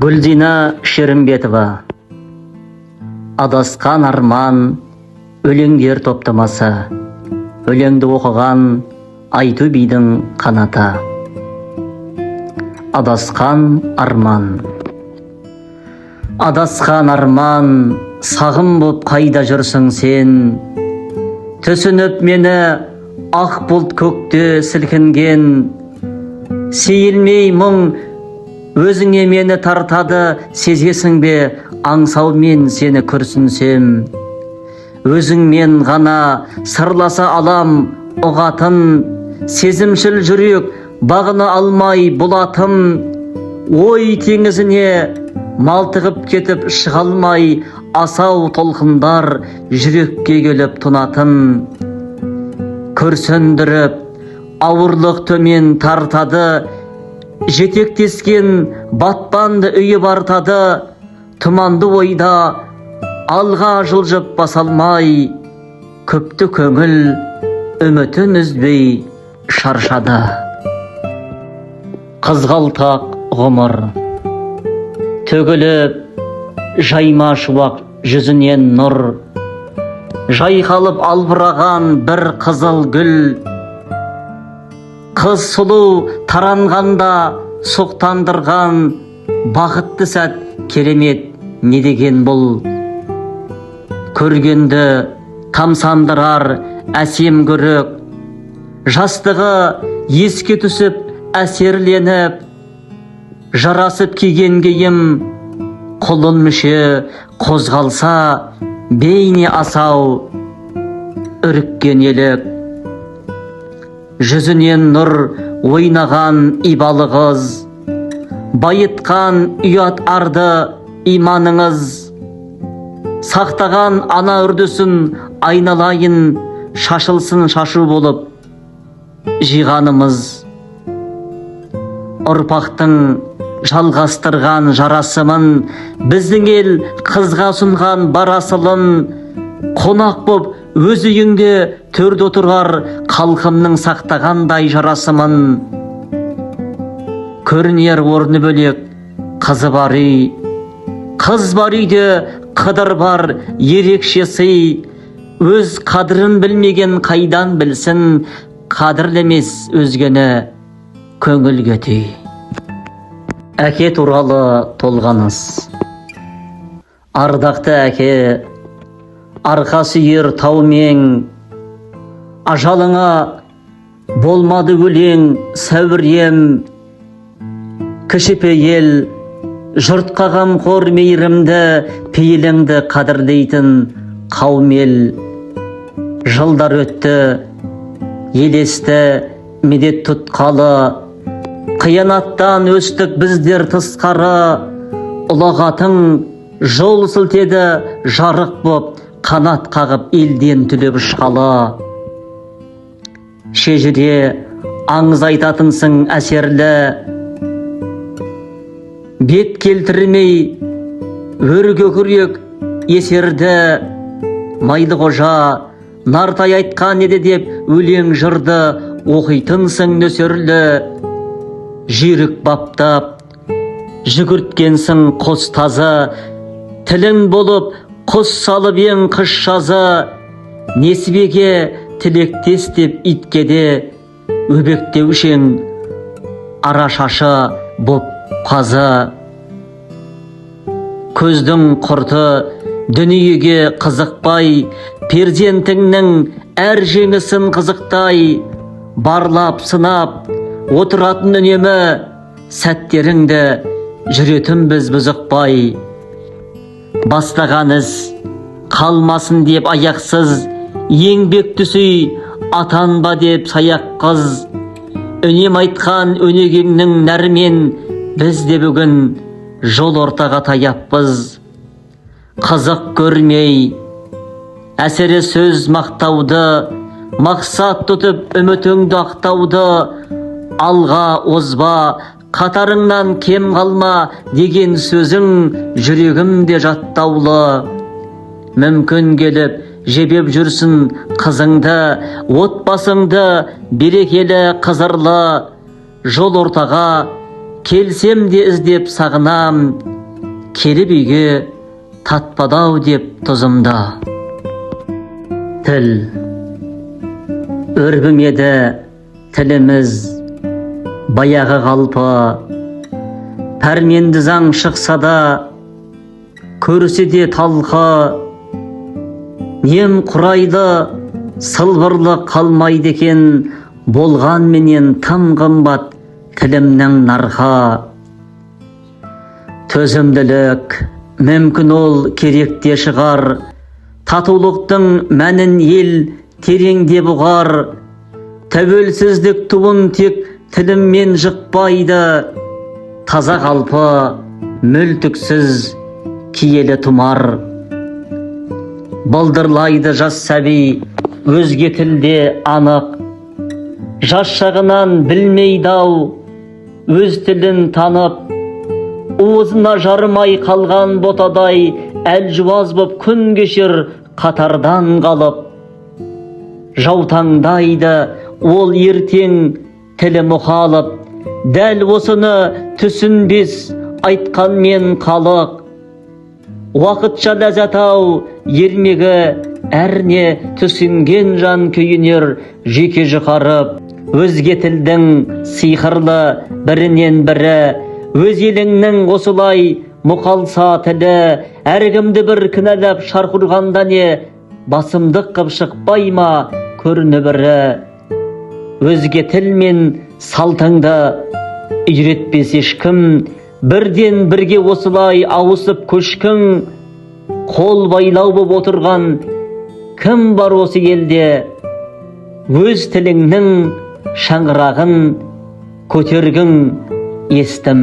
Гүлзина Шерімбетова. «Адасқан арман» өлеңдер топтамасы. Өлеңді оқыған Айту бидің қанаты. «Адасқан арман». Адасқан арман, сағым боп қайда жүрсің сен? Түсініп мені, ақ бұлт көкте сілкінген. Сейілмей мұң өзіңе мені тартады, сезесің бе, аңсаумен сені күрсінсем. Өзіңмен ғана сырласа алам ұғатын, сезімшіл жүрек бағына алмай бұлатын. Ой теңізіне малтығып кетіп шыға алмай, асау толқындар жүрекке келіп тұнатын. Күрсіндіріп ауырлық төмен тартады, жетектескен батпанды үйіп артады. Тұманды ойда алға жылжып баса алмай, күпті көңіл үмітін үзбей шаршады. Қызғалдақ ғұмыр. Төгіліп жайма шуақ жүзінен нұр, жайқалып албыраған бір қызыл гүл. Қыз сұлу таранғанда сұқтандырған бақытты сәт керемет не деген бұл? Көргенді тамсандырар әсем көрік, жастығы еске түсіп әсерленіп, жарасып киген киім, құлын мүше қозғалса бейне асау үріккен елік. Жүзінен нұр ойнаған ибалы қыз, байытқан ұят арды иманыңыз, сақтаған ана үрдісін айналайын, шашылсын шашу болып жиғанымыз. Ұрпақтың жалғастырған жарасымын, біздің ел қызға ұсынған бар асылын, қонақ боп өз үйіңде төрде отырар халқымның сақтағандай жарасымын. Көрінер орны бөлек қызы бар үй, қыз бар үйде қыдыр бар ерекше сый. Өз қадірін білмеген қайдан білсін, қадірлі емес өзгені көңілге түй. Әке туралы толғаныс. Ардақты әке, арқа сүйер таумен, ажалыңа болмады өлең сәуірем. Кішіпейіл, жұртқа қамқор, мейірімді пейіліңді қадірлейтін қауым ел. Жылдар өтті, елесті медет тұтқалы, қиянаттан өстік біздер тысқары. Ұлағатың жол сілтеді жарық боп, қанат қағып елден түлеп ұшқалы. Шежіре аңыз айтатынсың әсерлі, бет келтірмей өр көкірек есерді. Майлықожа, Нартай айтқан еді деп өлең жырды оқитынсың нөсерлі. Жүйрік баптап жүгірткенсің қос тазы, тілің болып құс салып ең қыс жазы. Несібеге тілектес деп итке де өбектеушең, арашашы боп қазы. Көздің құрты дүниеге қызықпай, перзентіңнің әр жеңісін қызықтай, барлап сынап отыратын үнемі сәттеріңді жүретінбіз бұзықпай. Бастаған іс қалмасын деп аяқсыз, еңбекті сүй, атанба деп саяқ қыз. Үнем айтқан өнегеңнің нәрімен біз де бүгін жол ортаға таяппыз. Қызық көрмей әсере сөз мақтауды, мақсат тұтып үмітіңді ақтауды, алға озба, қатарыңнан кем қалма деген сөзің жүрегімде жаттаулы. Мүмкін келіп жебеп жүрсін қызыңды, отбасыңды берекелі қызырлы. Жол ортаға келсем де іздеп сағынам. Келіп үйге татпады-ау деп тұзымды. Тіл өрбімеді тіліміз баяғы қалпы, пәрменді заң шықса да көрсе де талқы, немқұрайды сылбырлы қалмайды екен, болғанменен тым қымбат тілімнің нарқы. Төзімділік мүмкін ол керек те шығар, татулықтың мәнін ел тереңдеп ұғар, тәуелсіздік туын тек тіліммен жықпайды, таза қалпы мүлтіксіз киелі тұмар. Былдырлайды жас сәби өзге тілде анық, жас шағынан білмейді-ау өз тілін танып, уызына жарымай қалған ботадай әлжуаз боп күн кешер қатардан қалып. Жаутаңдайды ол ертең тілі мұқалып, дәл осыны түсінбес айтқанмен халық. Уақытша ләззат-ау ермегі әрне, түсінген жан күйінер жеке жұқарып. Өзге тілдің сиқырлы бірінен бірі, өз еліңнің осылай мұқалса тілі, әркімді бір кінәлап шарқ ұрғанда не, басымдық қып шықпай ма көріні бірі. Өзге тіл мен салтыңды үйретпес ешкім, бірден бірге осылай ауысып көшкің, қол байлау боп отырған кім бар осы елде, өз тіліңнің шаңырағын көтергің естім.